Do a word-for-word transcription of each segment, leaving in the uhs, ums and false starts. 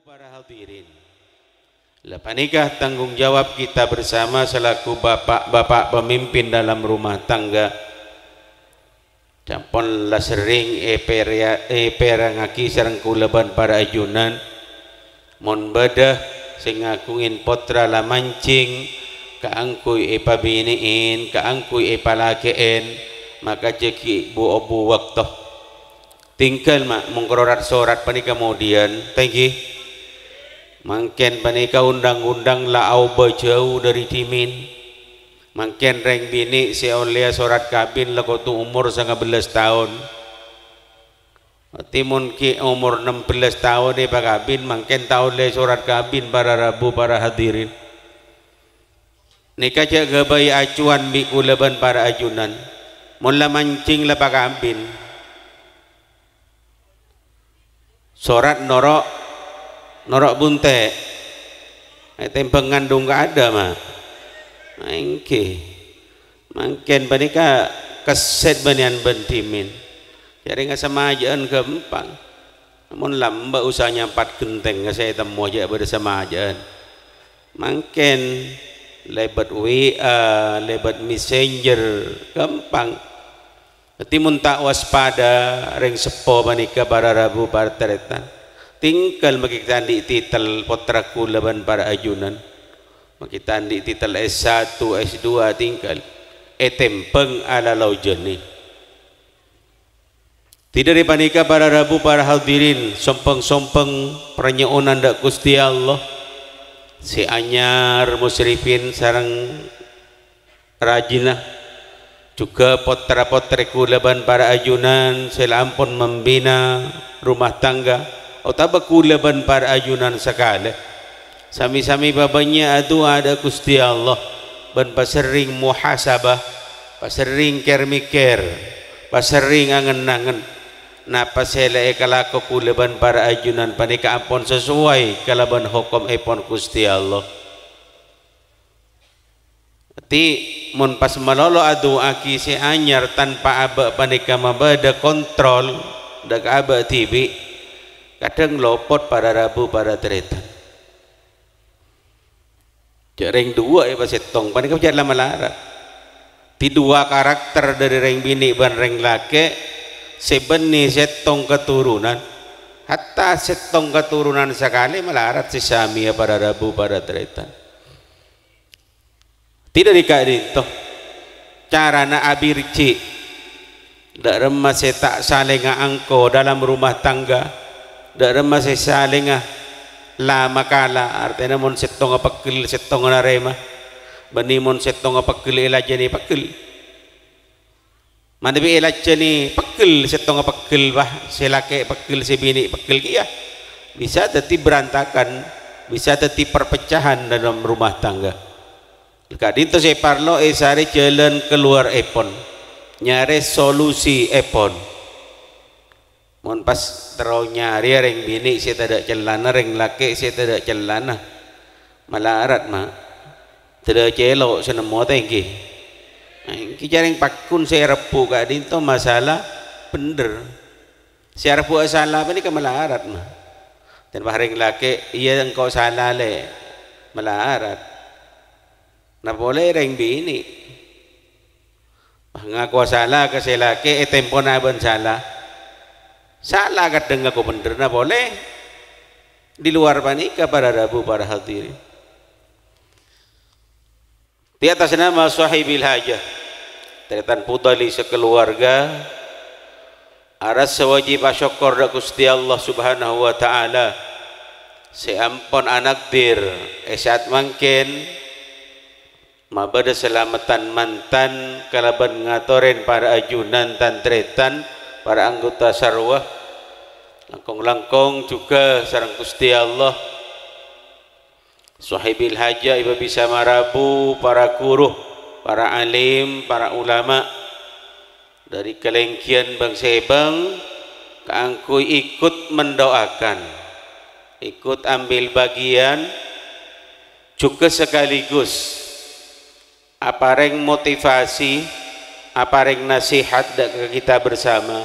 Para hadirin, la panèka tanggung jawab kita bersama selaku bapak-bapak pemimpin dalam rumah tangga. Sampon la serrèng èpèra-, èpèrengngaghi sareng kaulâ bân para ajunan. Mon bâdâ sè ngagungè pottra la manjheng kaangghuy èpabinè'è, kaangghuy èpalakè'è, maka jhâ' ghi' bu-obu bâkto. Tinggal, ma', mongkoro rat-sorat panèka modhiyan, ta' ènggi? Mangkèn panèka undang-undang la aobâ jhâu dâri dhimèn. Mangkèn rèng binè' sè ollèya sorat kabin la kodhu omor sanga bellâs taon. Berarti mon ghi' omor ennem bellâs taon èpakabin, mangkèn ta' ollè sorat kabin, para rabu, para hadirin. Nèka jhâ' ghâbây acuan bi' kaulâ bân para ajunan. Mon la manjheng la pakabin, sorat noro', noro' bunte'. Ètèmbhâng ngandung kaadâ', ma'. Ènggi. Mangkèn panèka kèsèt bânnèyan bân dhimèn. Jhâ' rèng asamajâ'ân ghâmpang. Mon lambâ' usaha nyampat ghentèngnga sè ètemmo jhâ' bâdâ samajâ'ân. Mangkèn lèbât W A, lèbât Messenger, ghâmpang. Dhâddhi mon ta' waspada, rèng seppo panèka para rabu, para tarètan. Tinggal maghi ta' andi' titel pottra kaulâ bân para ajunan. Maghi ta' andi' titel S satu, S dua, tinggal. Ètèmbhâng alalaojânnè. Dhâddhi dâri panèka, para rabu, para hadirin, sompeng-sompeng parnyo'onan dâ' Ghustè Allah sè anyar, musyrifin sareng rajina, jhughân pottra-pottrè kaulâ bân para ajunan sè la ampon mambina rumah tangga, otabâ kaulâ bân para ajunan sakalè. Sami-sami pabânnya' adu'a dâ' Ghustè Allah, bân paserrèng muhasabah, paserrèng kèr-mèkkèr, paserrèng angen-angen, napa sè la èkalako kaulâ bân para ajunan panèka ampon sasoway kalabân hokommèpon Ghustè Allah. Dhâddhi, mon pas malolo adu'aaghi sè anyar tanpa abâ' panèka mabâdâ kontrol dâ' ka abâ' dhibi', kadhâng lopot para rabu, para tarètan. Jhâ' rèng duwâ' èpasèttong, panèka jhâ' la malarat. Dhâddhi duwâ' karakter dâri rèng binè' bân rèng lakè' sè bânnè sèttong katoronan, hatta sèttong katoronan sakalè malarat sè samèya para rabu, para tarètan. Dhâddhi dâri ka'dinto carana abirji'. Dâ' remma sè ta' salènga angko dalam rumah tangga, dâ' remma sè salènga la makala, artèna mon sèttonga pegghel, sèttonga narèma, bânnè mon sèttonga pegghel èlajânè pegghel. Manabi èlajânè pegghel, sèttonga pegghel, bâ, sè lakè' pegghel, sè binè' pegghel kèya, bisa dhâddhi berantakan, bisa dhâddhi perpecahan dalam rumah tangga. Ka'dinto sè parlo èsarè jhâlân kaluwarèpon, nyarè solusièpon. Mon pas terro nyarèya rèng binè' sè tadâ' cellana, rèng lakè' sè tadâ' cellana, malarat, ma'. Tadâ' cèlo' sè nemmo ta' ènggi. Ènggi jhâ' rèng pagghun sè èrebbhu' ka'dinto masalah bhendher. Sè èrebbhu'a sala panèka malarat, ma'. Dhân pas rèng lakè', "Iyâ, engko' sala, Lè'." Malarat. Napolè rèng binè'. Pas ngakowa sala ka sè lakè', ètèmpona bân sala. Sala kadhâng ngako bhendherra polè. Di luar panèka, para rabu, para hadirin. Di atas nama sahibil hajah, tarètan Fudali sakaluwarga, arassa wajib asokkor dâ' Ghustè Allah Subhanahu wa Ta'ala sè ampon anakdir è sa'at mangkèn mabâdâ salameddhân mantan kalabân ngatorè para ajunan tan-tarètan, para anggota sarwa, langkong-langkong jhughân sareng Ghustè Allah. Sohibil hajah èpabisa marabu para ghuru, para alim, para ulama dâri kalènggiyân bâng-sèbâng kaangghuy ikut mendoakan, ikut ambil bagian, jhughân sakaligus aparèng motivasi, aparèng nasèhat dâ' ka kita bersama.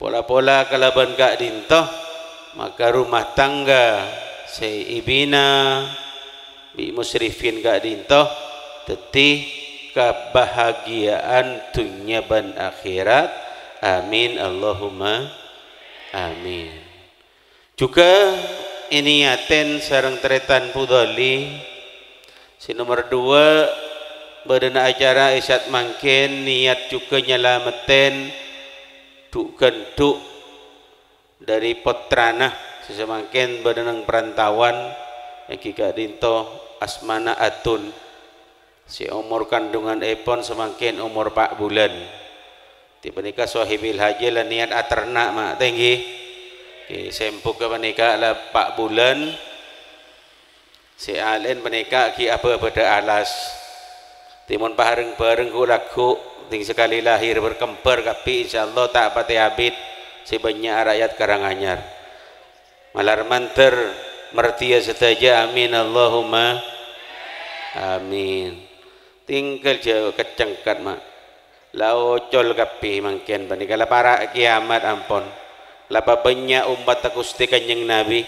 Pola-pola kalabân ka'dinto, Maka rumah tangga sè èbina bi' musyrifin ka'dinto dhâddhi kabahagiya'an dhunnya bân akhèrat. Amin, Allahumma amin. Jhughân èniyatèn sareng tarètan Fudhali, sè nomer duwâ', bâdâna acara è sa'at mangkèn niyat jhughân nyalamettèn dhu'-gandhu' dhâri pottrana sè samangkèn bâdâ neng parantaowan, èngghi ka'dinto asmana Atun, sè omor kandhunganèpon samangkèn omor pa' bulân. Dhâddhi panèka sohibil hajah la niyat aterna', ma', ta' èngghi? Oke, sè embu'na panèka la pa' bulân. Sè alè'en panèka ghi' abâbâdhâ alas. Dhâddhi mon pahareng-bhâreng ghu'-lagghu', dhing sakalè lahèr bâr-kembhâr kabbhi, insyaallah ta' patè abit sè bânnya' ra'yat Karanganyar. Malar mandhâr mardhiyâ sadhâjâ, amin, Allahumma amin. Tinggal jhâ' kacengkat, ma'. La ocol kabbhi mangkèn panèka, la para' kiyamat ampon. La pabânnya' ommatta Ghustè Kanjeng Nabi.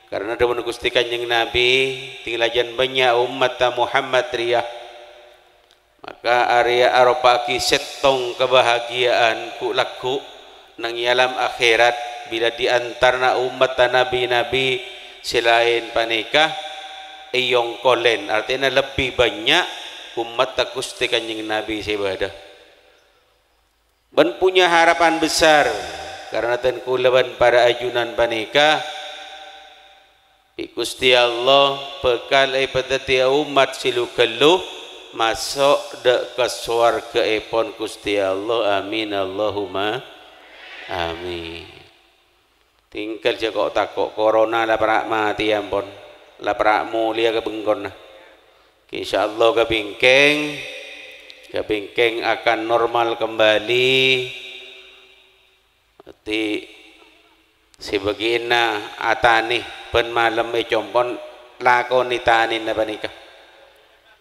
Karana dhâbuna Ghustè Kanjeng Nabi, "Dhing lajân bânnya' ommatta Muhammad rèya." Maka arèya aropa'aghi sèttong kabahagiya'an ghu'-lagghu' neng è alam akhèrat, bilâ di antarana ommatta nabi-nabi sè laèn panèka èyongkolèn, artèna lebbi bânnya' ommatta Ghustè Kanjeng Nabi sè bâdâ. Bân punya harapan besar, karana dhân kaulâ bân para ajunan panèka, bi' Ghustè Allah bhâkal èpadhâddhiyâ ommat sè lu-ghâllu maso' dâ' ka sowarghâèpon Ghustè Allah. Amin, Allahumma amin. Tinggal jhâ' ko'-tako', corona la para' matè ampon, la para' molèya ka bengkona. Insyaallah ka bingkèng, ka bingkèng akan normal kembali. Dhâddhi, sè bâgiânna atanè bân malem è compo'na lakonè tanèna panèka.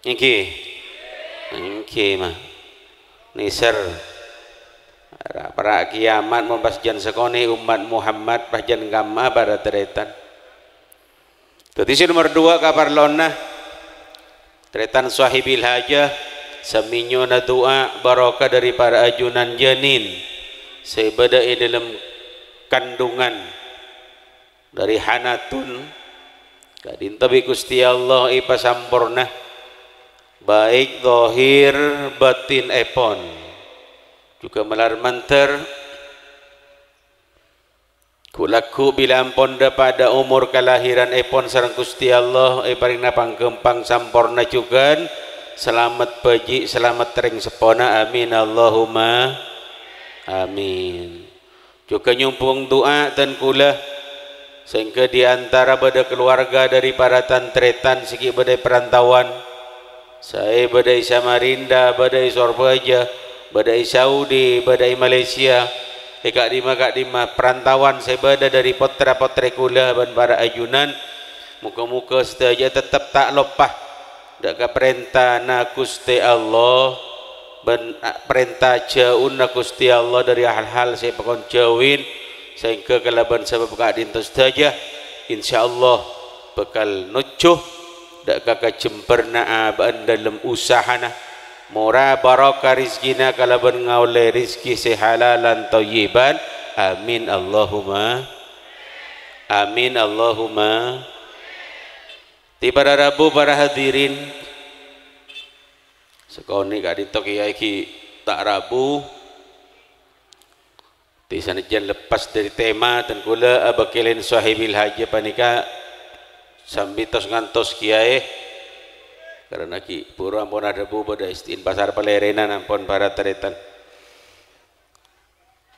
Èngghi? Èngghi, ma'. Nèser. Ra-, para' kiyamat mon pas jân sakonè' ommat Muhammad pas jân kamma para tarètan. Dhâddhi sè nomer duwâ' kaparlowanna, tarètan sohibil hajah, samènyona du'a barokah dhâri para ajunan janin sè bâdâ è dhâlem kandhungan dhâri hanatun, ka'dinto bi' Ghustè Allah èpasamporna, baik dhahir batinèpon. Jhughân malar mandhâr, ghu'-lagghu' bilâ ampon dhâ-padhâ omor kalahèranèpon sareng Ghustè Allah èparèngana pangghâmpang samporna jhughân, salamet bhâji', salamet rèng seppona. Amin, Allahumma amin. Jhughân nyombhung du'a dhân kaulâ, sèngghâ di antara bâdâ kalowarga dhâri para tan-tarètan sè ghi' bâdâ è parantaowan, saè bâdâ è Samarinda, bâdâ è Sorbhâjâ, bâdâ è Saudi, bâdâ è Malaysia, è ka'dimma-ka'dimma parantaowan sè bâdâ dhâri pottra-pottrè kaulâ bân para ajunan, moghâ-moghâ sadhâjâ tettep ta' loppa dâ' ka parèntana Ghustè Allah, bân, a, parènta jhâuna Ghustè Allah dhâri hal-hal sè èpakon jhâuwin, saèngghâ kalabân sabâb ka'dinto sadhâjâ, insyaallah, bhâkal nojjhu dâ' ka kajembhârna abâ'na dhâlem usahana, mora barokah rejhekkèna kalabân ngaollè rejhekkè sè halalan thayyiban. Amin, Allahumma amin, Allahumma. Dhâddhi para rabu, para hadirin, sakonè' ka'dinto kèyaè ghi' ta' rabu. Dhâddhi sanajjhân leppas dhâri tema, dhân kaulâ abâkkèlèn sohibil hajah panèka sambi tos-ngantos kèyaè, karana ghi' bhuru ampon adhâbu bâdâ isti'in pasar palèrènan ampon para tarètan.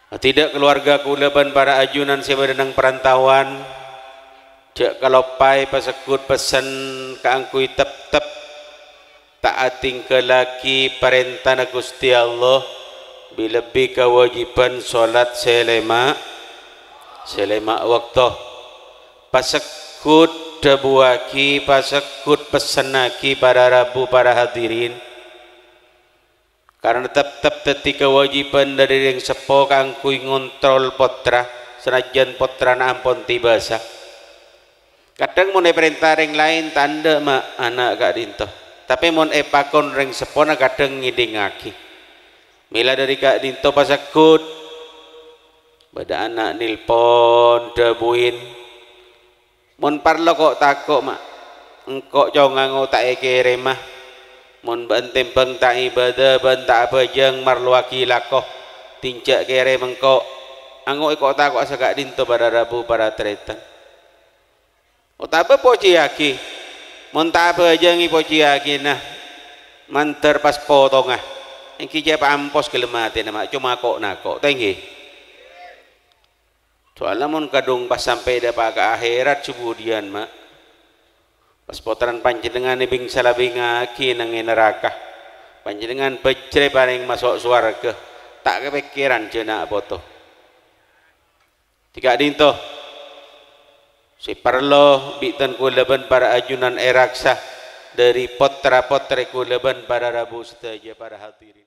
Dhâddhi dâ' kalowarga kaulâ bân para ajunan sè bâdâ neng parantaowan, jhâ' kaloppaè pasegghut pessen kaangghuy teptep ta' atingghâllaghi parèntana Ghustè Allah, bi-lebbi kawâjibhân solat sè lèma', sè lèma' bâkto. Pasegghut dhâbuwâghi, pasegghut pessennaghi para rabu, para hadirin. Karana teptep dhâddhi kawâjibhân dhâri rèng seppo kaangghuy ngontrol pottra, Sanajjân pottrana ampon tèbâsa. Kadhâng mon èparènta rèng laèn ta' endâ', Ma', ana' ka'dinto. Tapè mon èpakon rèng seppona kadhâng ngèdingngaghi. Mèla dhâri ka'dinto pasegghut. Bâdâ ana' nèlpon, dhâbuin, "Mon parlo ko'-tako', Ma'. Engko' congango ta' èkèrèma. Mon bâ'na tèmbhâng ta' ibâdâ, bân ta' abhâjâng marlowaghi lako. Dinja' kèrèm engko'. Ango' èko'-tako'a saka'dinto para rabu, para tarètan." Otabâ pojiyâghi. Mon ta' abhâjâng èpojiyâghina, mandhâr pas potonga. Èngghi cè' paampos ghellem atèna, Ma', coma ko'-nako'. Ta' èngghi? Soalla mon kadhung pas sampè' dâpa' ka akhèrat sè budiyân, Ma'. Pas pottrana panjhennengngan èbing-salabingngaghi neng è naraka. Panjhennengngan bhâjhrè parèng maso' sowarghâ. Ta' kapèkkèran jhâ' na' poto. Dhâddhi ka'dinto sè parlo bi' dân kaulâ bân para ajunan èraksa dhâri pottra-pottrè kaulâ bân para rabu sadhâjâ para hadirin.